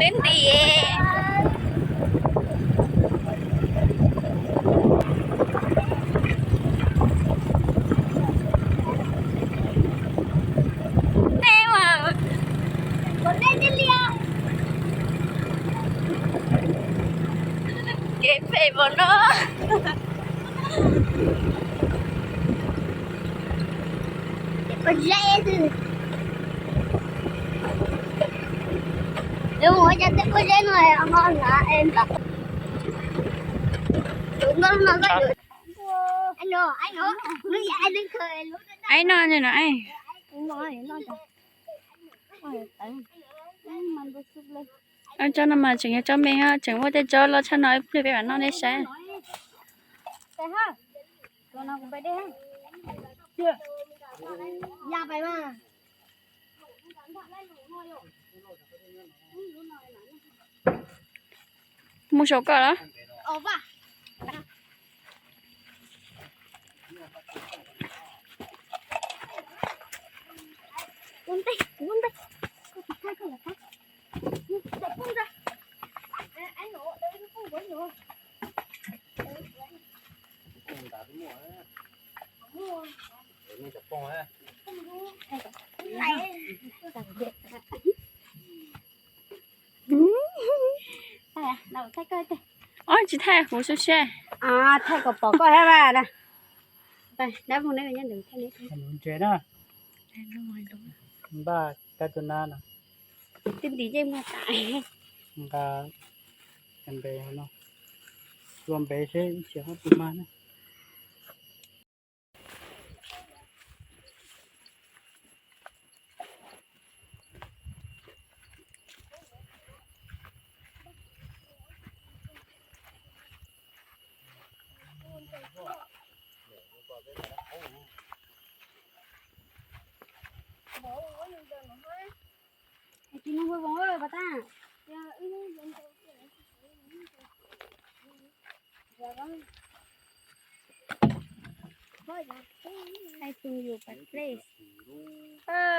Twb nti. Teb mas. Kev phem npaum no. Pob zeb xwb. Yuav mus ua cas tej pob zeb no ho hnav es npam. Tus nkauj no koj yuav. Aib no, aib no, aib no. Tsob no mas tseem yog tsob me, tseem muaj tej tsob loj tshaj no, ib pliag peb mam noj nej saib. Mus saum koj los? Ob, tsis thaij kuv xwb seb. Thaij kom pom koj thiab mas. Dab mus ne, ntses na. Npaj kab tus na no. Twb nti yeej muag tas. Nqa npe no, tua npe seb ib txhia ho tus mas na.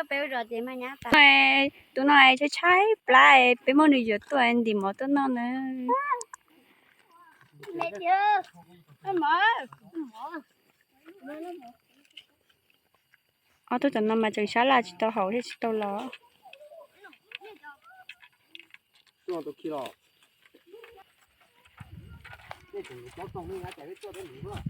Peb ua zos ces mas nyab tas. Tus no tshaib tshaib plab, peb muab nws yuav tuaj ntim mov tuaj noj na. Ob tug tom no mas tseem sab laj tsis tau haus thiab tsis tau los. Tuaj tus khi los. Tej tus nws cov toog me nyuam cas peb tuaj peb nws luaj.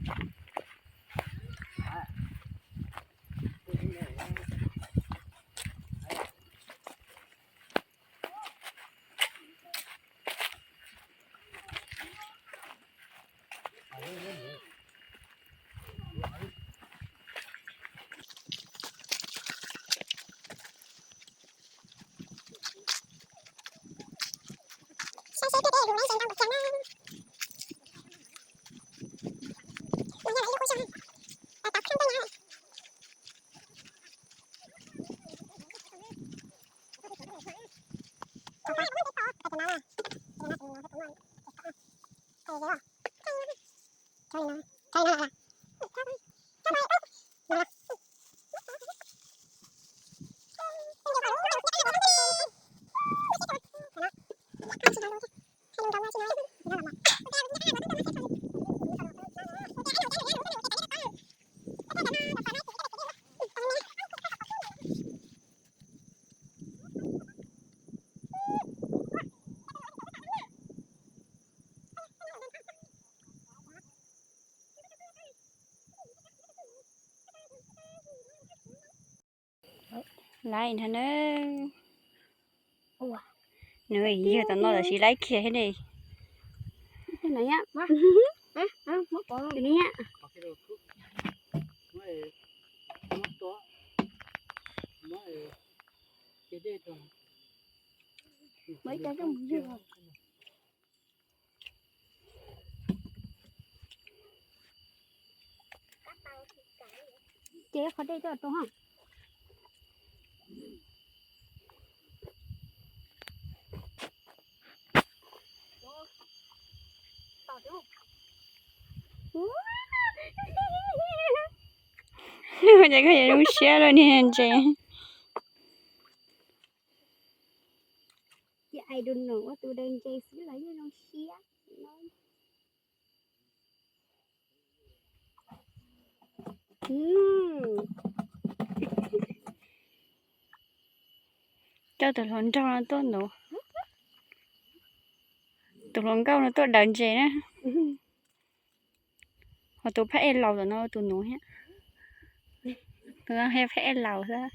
Laib ntag na. Nws yog tom no lawm sis laib kiag thiab ne. Ces qhov dej coj rau ha. Nws ces koj yuav zoo siab rau niag ntses. Ces I don't know, ua tus daws ntses xwb los yeej zoo siab. Coj tus hluas nraug no tuaj nuv. Tus hluas nkauj no tuaj daws ntses na. Ho tus phab ej laus tom no tus nuv thiab. Tus no phab ej laus xwb.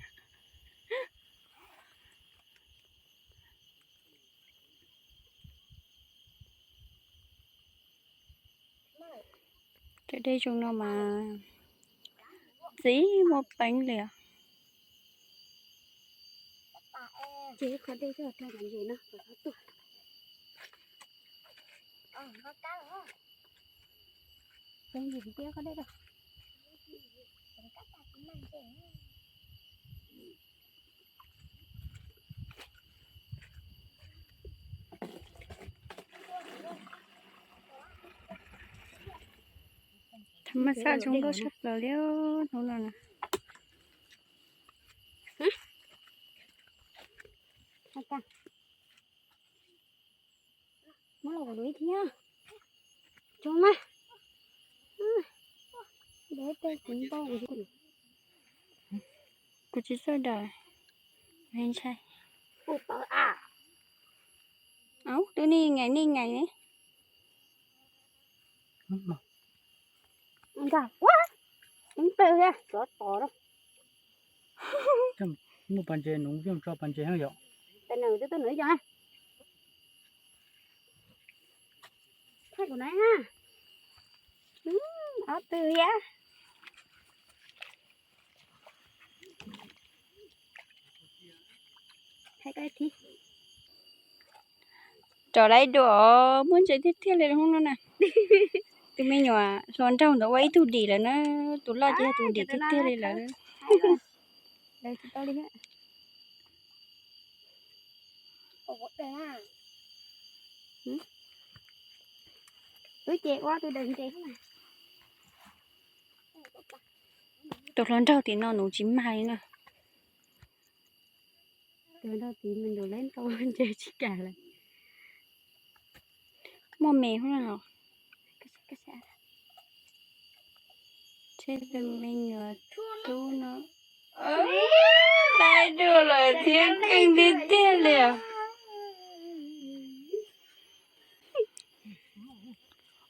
Cov dej zoo no mas txiv muaj peev li os. Tham mas xaj zoo nkauj tshaj plaws li hnub no na. Muab los kuv ib thiab. Coob na. Deb tej kuv npau. Kuv tsis txawj daws. Ntshai. Au, twb nej ngaim nej ngaim ne. Nkag ua, ib pliag xov tos lawm. Muaj pas ntses nuv, coj pas ntses heev yom. Tais nws twb tuaj nuv ib co na. Thaij kuv na. Ob tug thiab. Rov lawm dua, muaj ntses tiag tiag li hnub no na. Tus me nyuam hluas nraug ntawd ua ib tug dim lawm na, tus loj ces yog tus dim tiag tiag li lawm. Wb ces ua tus daws ntses. Tus hluas nraug tim no nuv tsis mag li na. Tus nraug tim me nyuam leb ntau ntses tsis kam lawm. Muaj me hub no los. Seb tus me nyuam tub no. Laib dua lawm thiab, keej tiag tiag li os.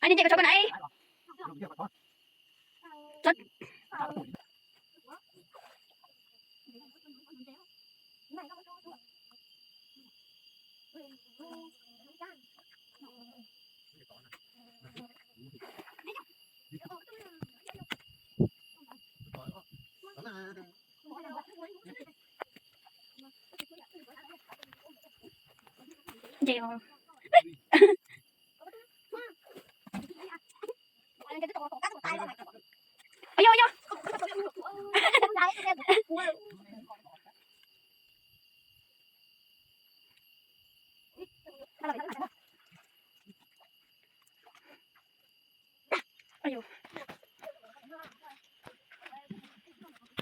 Anh đi dạy con chó con ấy. Rất. Dèo. Ôi, ôi, ôi.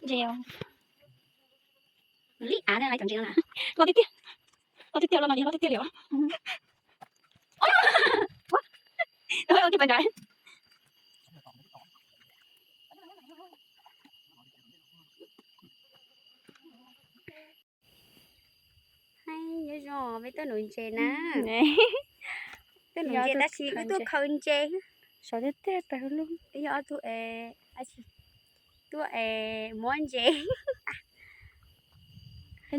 Dèo. Lib av na, laiv cov ntses no na. Loj tiag tiag. Loj tiag tiag, loj no yog loj tiag tiag li os. Ua kiag pais nrad. Hais nyob zoo, peb tuaj nuv ntses na. Tuaj nuv ntses tab sis wb tuaj khaws ntses. Sov tiag tiag tas lub. Yog ob tug es, tuaj es muab ntses.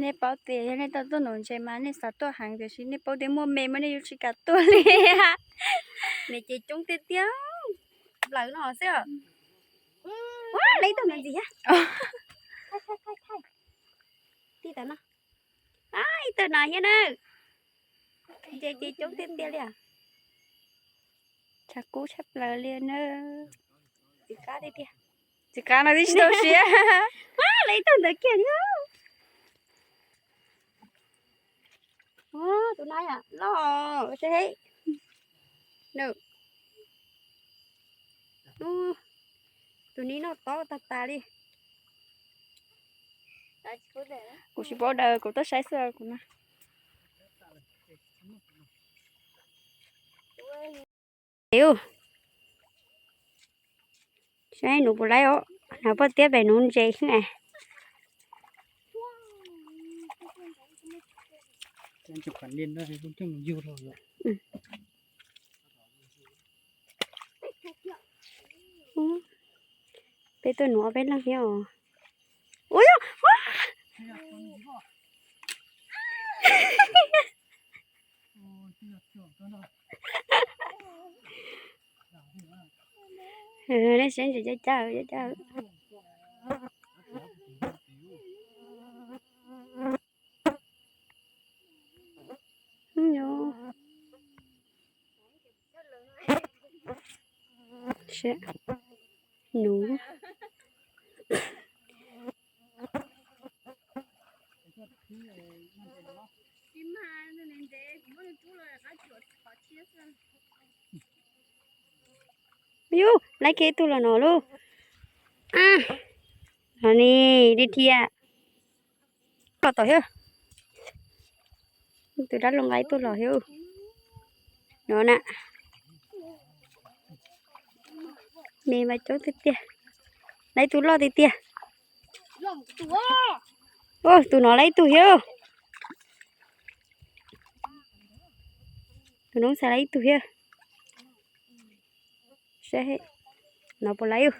Nej paub tias yog nej tau tuaj nuv ntses mas nej xav tuaj heev tiam sis nej paub tias muaj me mas nej yuav tsis kam tuaj li. Niam ces coob tiag tiag. Plaws no xwb. Ua, lawv ib tug no ntxiv thiab. Tij tau no. Ib tug no thiab na. Ntses ces coob tiag tiag li. Tshav kub tshaj plaws li na. Txiv qab tiag tiag. Txiv qab no twb tsis tau siab. Lawv ib tug ntawd kiag thiab. Tus no loj seb. Tus ni noj tob tag tas li. Kuv tsis paub daws, kuv tuaj saib xwb kuv na. Saib nuv puas laib os, hnav poj tiab pem nuv ntses xwb na. Peb tuaj nuv ob peb leeg thiab os. Ua, nej saib ntses cab cab cab cab. Nuv. Yus, laib kiag ib tug los no lauj. No ne, dhia dhia. Los tom thiab. Tus dab laug nqa ib tug los thiab. No na. Me mas coob tiag tiag. Laib ib tug loj tiag tiag. Tus no laib ib tug thiab. Tus no xav laib ib tug thiab. Saib no puas laib.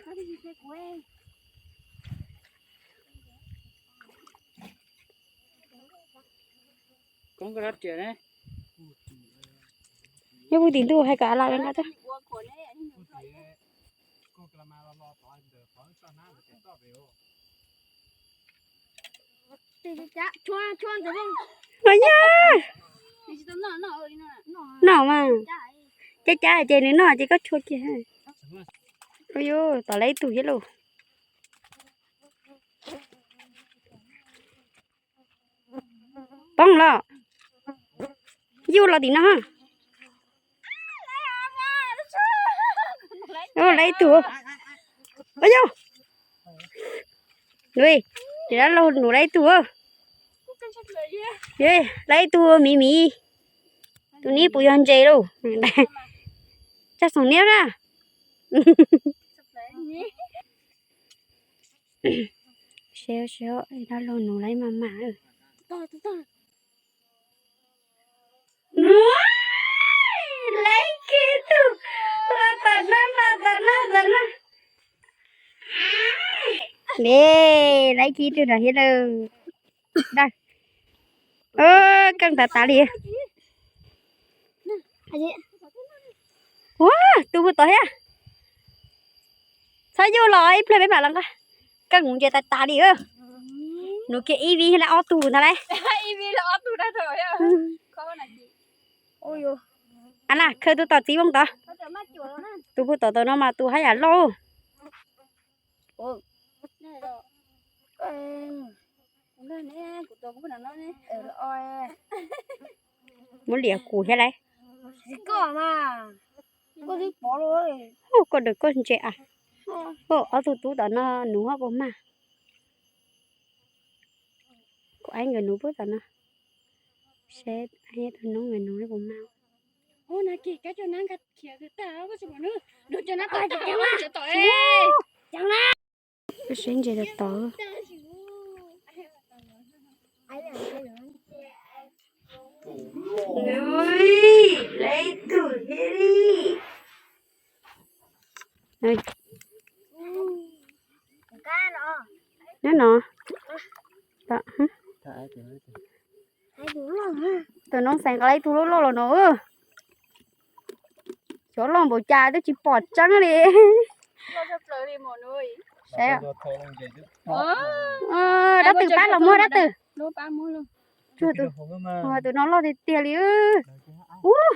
Nyob puag tim ntuj hais kom a la nqa tag. Noj yog, noj mas, cab cab ces nws noj ces koj tshua kiag. Ua yus tom lawv ib tug thiab lauj. Poob los, yuj los tim no. Lawv ib tug. Ua yus, ua, tus dab laug nus lawv ib tug. Lawv ib tug miv miv. Tus nib puas yog ntses lauj? Tsaj xoom niab na. Seb, seb, dab laug nus lawv mas mas. Lawv kiag tug, los tom no, los tom no, tom no. Ne, lawv kiag tug no thiab lawm. Dag, keej tas tas li. Ua, tus puag tod thiab. Txhob yuj los ib pliag peb mam los nqa. Keej ntses tas tas li. Nus kiag ib vib thiab ob tug ntag lauj. A na, khaws tus tom txiv voos tod. Tus puag tom tod no mas tus haj yam loj. Muab liam kuv thiab lauj. Hu, koj daws koj ntses a. Hu, ob tug tub tom no nus ho puas mag. Kuv aib nkawd nus puag tom no. Seb tus noob nkawd nus puas mag. Seb ntses tom tod. Lawv ib tug thiab li. Nyob no. Tus noob xeev nqa lawv ib tug loj loj los no. Cov loj npaum cas twb tsis pom tseeb li. Dab twg pab los muab dab twg. Tus no loj tiag tiag li. Ub,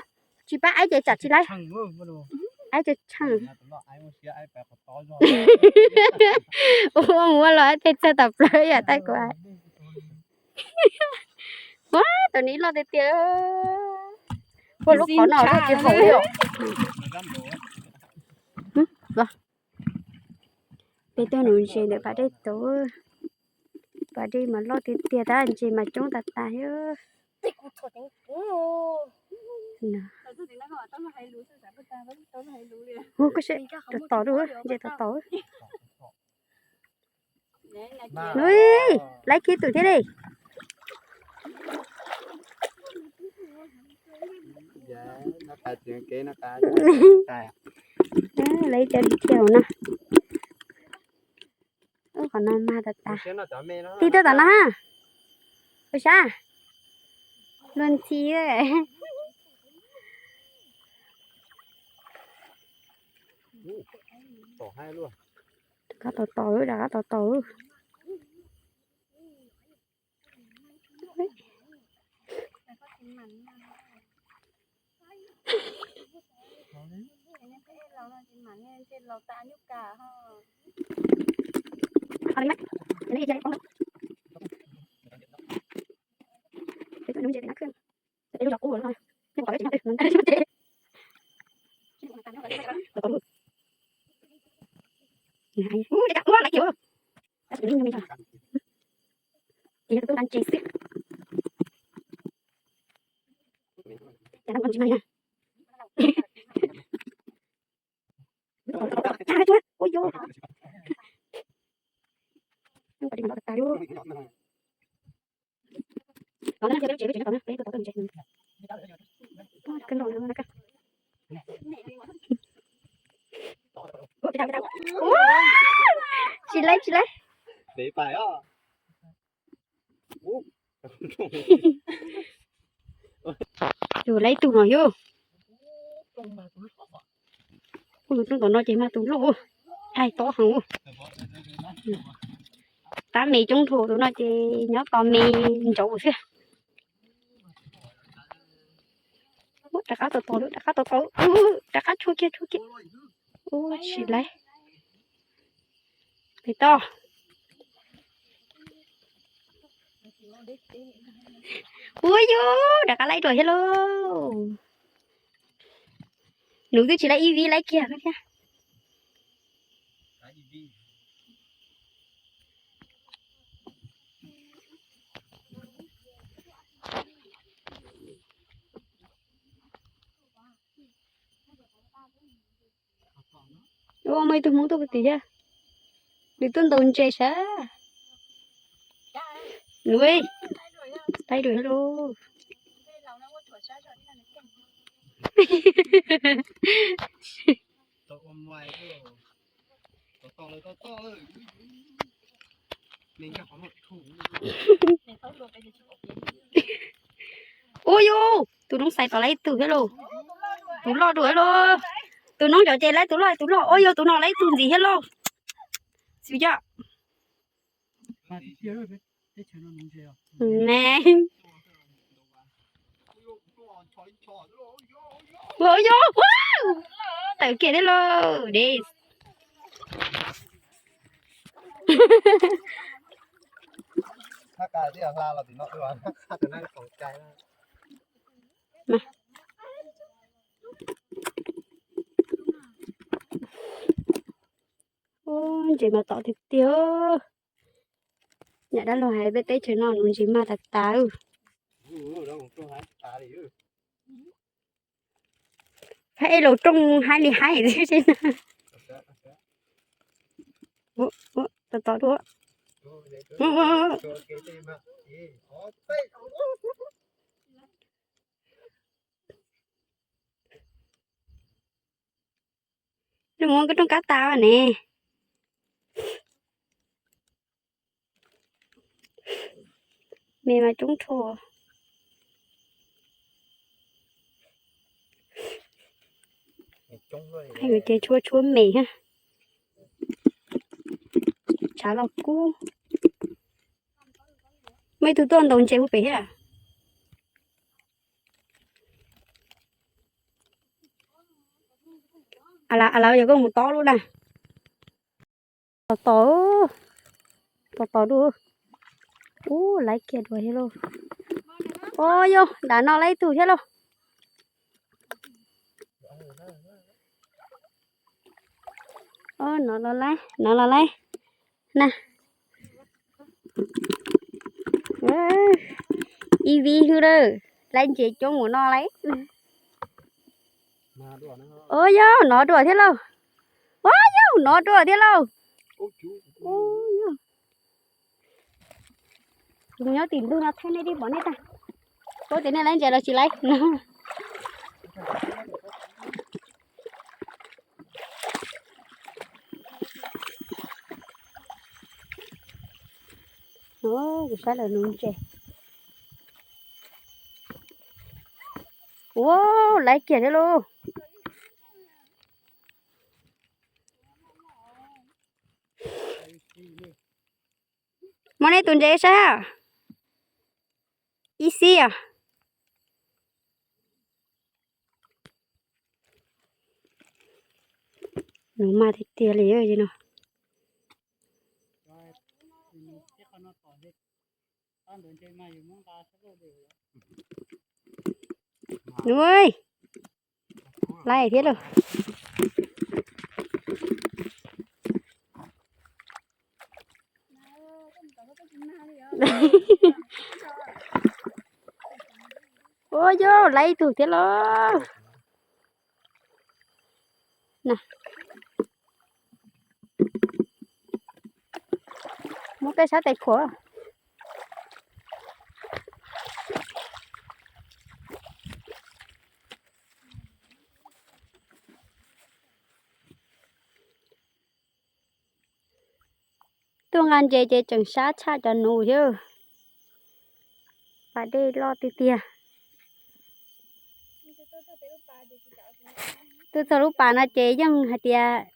tsis pab aib ces tsam tsis laib. Aib ces tsheej. Ua mus ua los tej txog tom plawv yam tais kuv. Ua, tus nib loj tiag tiag. Puag lub qhov no tsis haum li os. Peb tuaj nuv ntses ntawm pas dej tod. Pas dej mas loj tiag tiag tab ntses mas coob tas tas thiab. Hu, koj seb, tom tom lub ntses tom tom. Lawv ib tug thiab li. Lawv ib co li thiab no. Qhov no mag tas tas. Tig tuaj tom no ha. Ua sab. Luag ntxhi. Rov qab tom tom, rov qab tom tom. Tsis laib, tsis laib. Yus laib ib tug no yog. Tus tom no ces mag tus loj. Aib tob heev. tab me coob dhau, tus no ces nyob tos me ntsauv xwb. Rov qab tos tos, rov qab tos tos, rov qab tshua kiag tshua kiag. Ua tsis laib. Pem toj. Ua yus, rov qab laib dua thiab lauj. Nws twb tsis laib ib vib, laib kiag thiab. Ua, muaj ib tug Hmoob tuaj puag tim thiab. Nws tuaj ntaus ntses sav. Ua, laib dua thiab lauj. Ua yus, tus noob xais tom laib ib tug thiab lauj. Tus loj dua thiab lauj. Tus noob cov ces laib tus loj tus loj. Ua yus, tus no laib ib tug ntxiv thiab lauj. Xwb yom. Ne. Ua yus, tawm kiag thiab lauj. Dej. Ub, ntses mas tom tiag tiag. Niam dab laug hais peb teb chaws no nuv ntses mag tas tas. Hab ej laus rooj haib li haib xwb. Tos tos dua. Lub muab koj rooj kab tas ne. Me mas coob dhau. Ces tshuab tshuab me thiab. Tshav los kub. Muaj ib tug tuaj ntaus ntses puag pem thiab. A lawv yog koj mus tob lub na. Tos tos, tos tos dua. Ub, laib kiag dua thiab lauj. Ua yus, nram no laib ib tug thiab lauj. Nov los laib, nov los laib na. Ib vib hwb lawm, laib ntses coob mus no lauj. Ua yus, nov dua thiab lauj. Ua yus, nov dua thiab lauj. Mus nyob tim ntug no thaij nej tib pom nej tag. Paub tias nej laib ntses los tsis laib. Kuv saib lawv nuv ntses. Ua, laib kiag thiab lauj. Muab nej tus ntses saib. Ib xib os. Nuv mag tiag tiag li no. Nuv, laib thiab lauj. Ua yus, laib ib tug thiab lauj. Muab koj sab tes khuam. Tuaj nqa ntses ces tseem sab tshaj cov nuv thiab. Pas dej loj tiag tiag. Tuaj txog lub pas no ces yeej hais tias,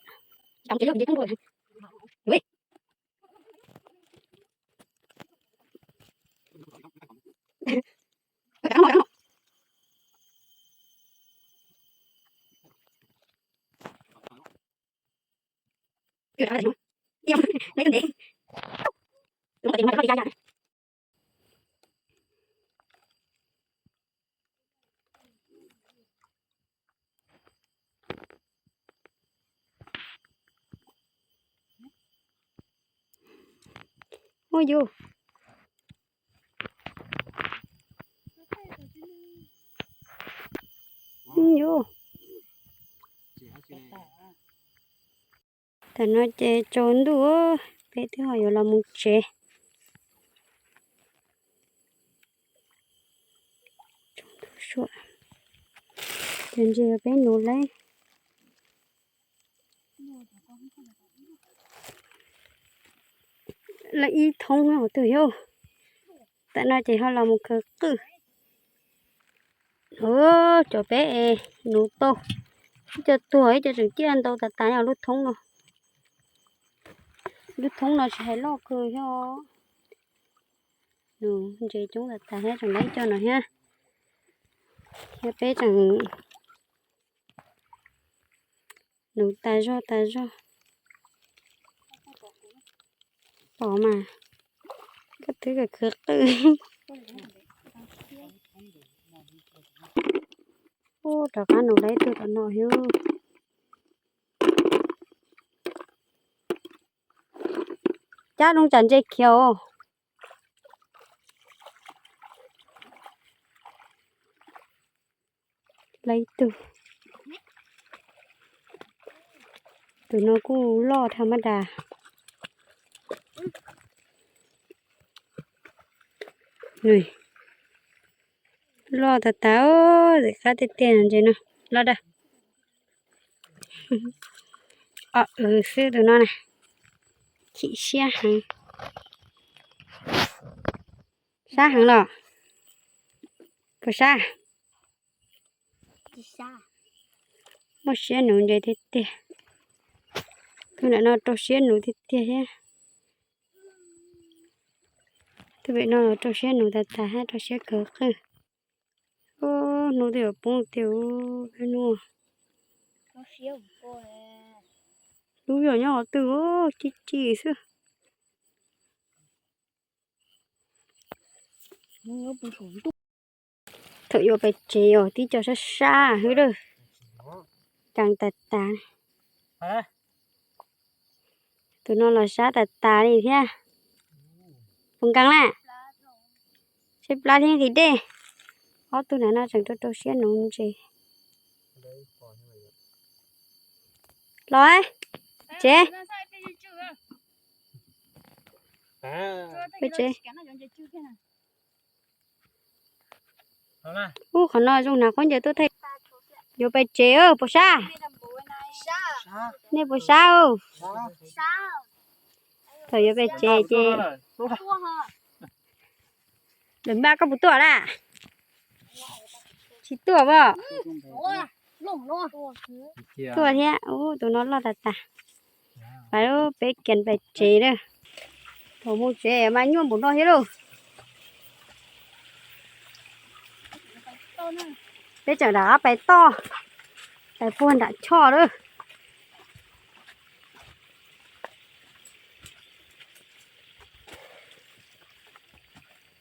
ntses, ntses, ntses, ntses. Ua yus. Yus. Tam no ces tsaus ntuj, peb twb ho yuav los mus tsev. Ces ntsis peb nuv lawm. Lawm ib thoob no twg yog. Tam no ces ho los mus khaws qwj. Cov peb es nuv tau, ib co tuag ib co tseem ciaj ntau tas tas nyob lub thoob no. Lub thoob no tsis hais loj kawg thiab. Nuv ntses coob tas tas thiab, tseem lawm ib co no thiab. Thiab peb tseem nuv tas zog tas zog. Pom mas, koj twb khaws khaws qwj. Ub, rov qab nuv lawm ib tug tom no thiab. Cab zoo tsam ntses khiav os. Lawm ib tug. Tus no kuj loj tham mab das. Loj tas tas, ntxim qab tiag tiag ntses no. Loj dag. Os, wb xwb tus no na. Chim siab heev. Sab heev los? Puas sab? Muaj siab nuv ntses tiag tiag. Tus ntawm no rau siab nuv tiag tiag thiab. Tus pem no rau siab nuv tas tas thiab rau siab khaws qwj. Hnub twb yuav poob tiag, hnub. Lub yog nyob qhov twg, cib cib xwb. Thaum yuav pem tsev os, tib co sab sab hwb lawm. Ceev tas tas. Tus no los sab tas tas li thiab. Puas nkees na? Seb plab thiab nqhis dej. Ob tug ntawm no tseem rau rau siab nuv ntses. Los tsev. Peb tsev. Ub, qhov no zoo hnav khaub ncaws tuaj thaij. Yuav pem tsev, puas sab? Nej puas sab? Thaum yuav pem tsev ces lwm npaj koj puas tuaj lawm? Tsis tuaj os. Tuaj thiab. Ub, tus no loj tas tas. Pais, peb kiag pem tsev lawm. Thaum mus tsev mas nyuaj npaum no thiab lauj. Peb tseem rov qab pais toj, pais puag nram choj lawm.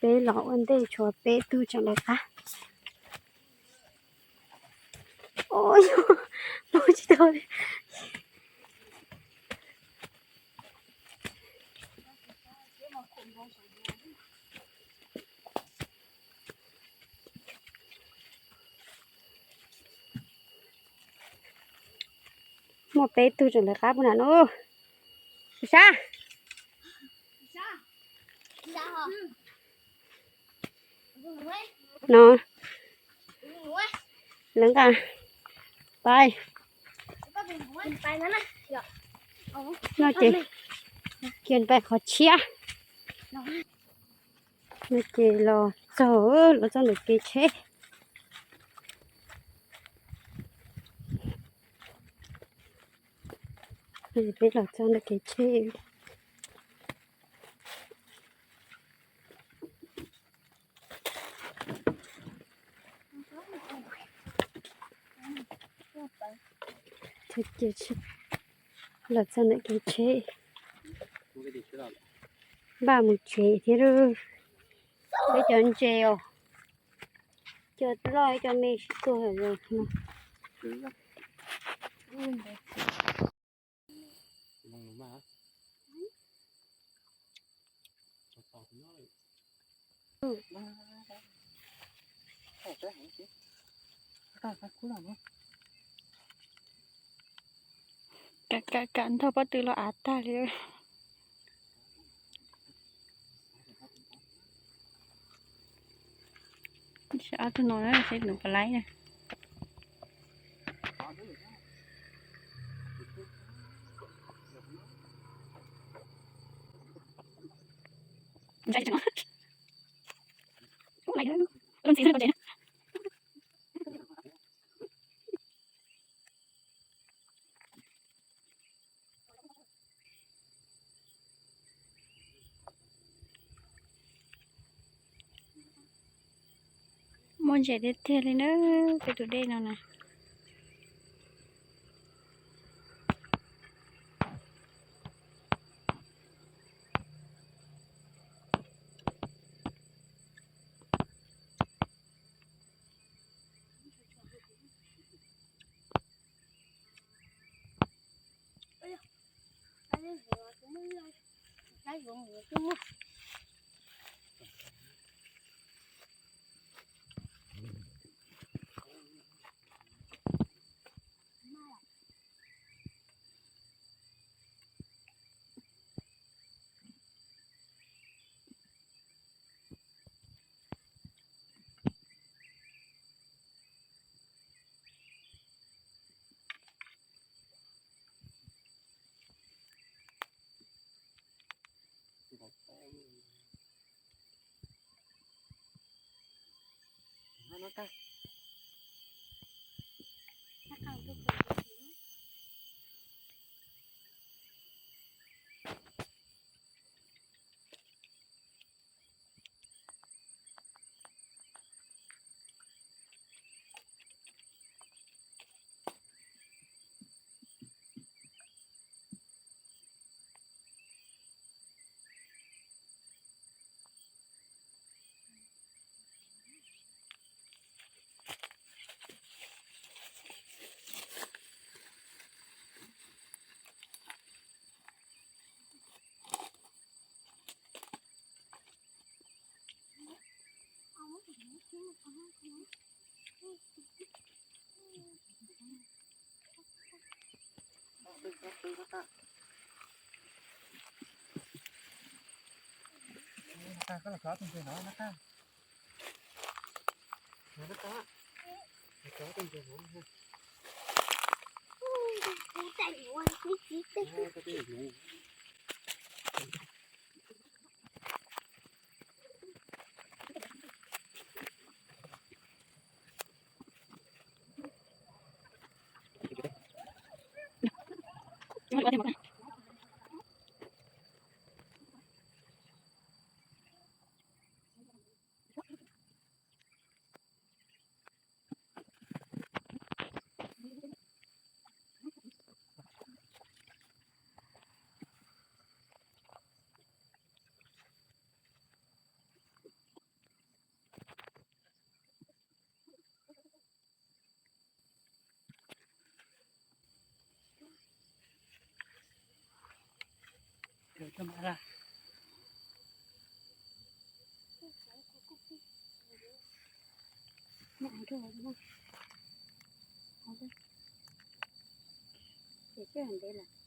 Peb los ua ntej tshuav peb tug tseem lawv qab. Ua, mus tsis tau li. Muaj peb tug tseem lawv qab puag nram no. Sab. No, lawv nqa pais. No ces kiag pais qhov tshiab. No ces los txog, los txog ntawm kev tsheb. Peb los txog ntawm kev tsheb. Los txog ntawm kev tsheb, npaj mus tsev thiab lauj. Peb cov ntses os, cov loj cov me sib tuag lawm no. Kam kam nrog pob tw los av tag li. Saib ob tug no na, saib nws puas laib na. Muaj ntses tiag tiag li na, peb tus dej no na. Ces sij hawm ntev lawm.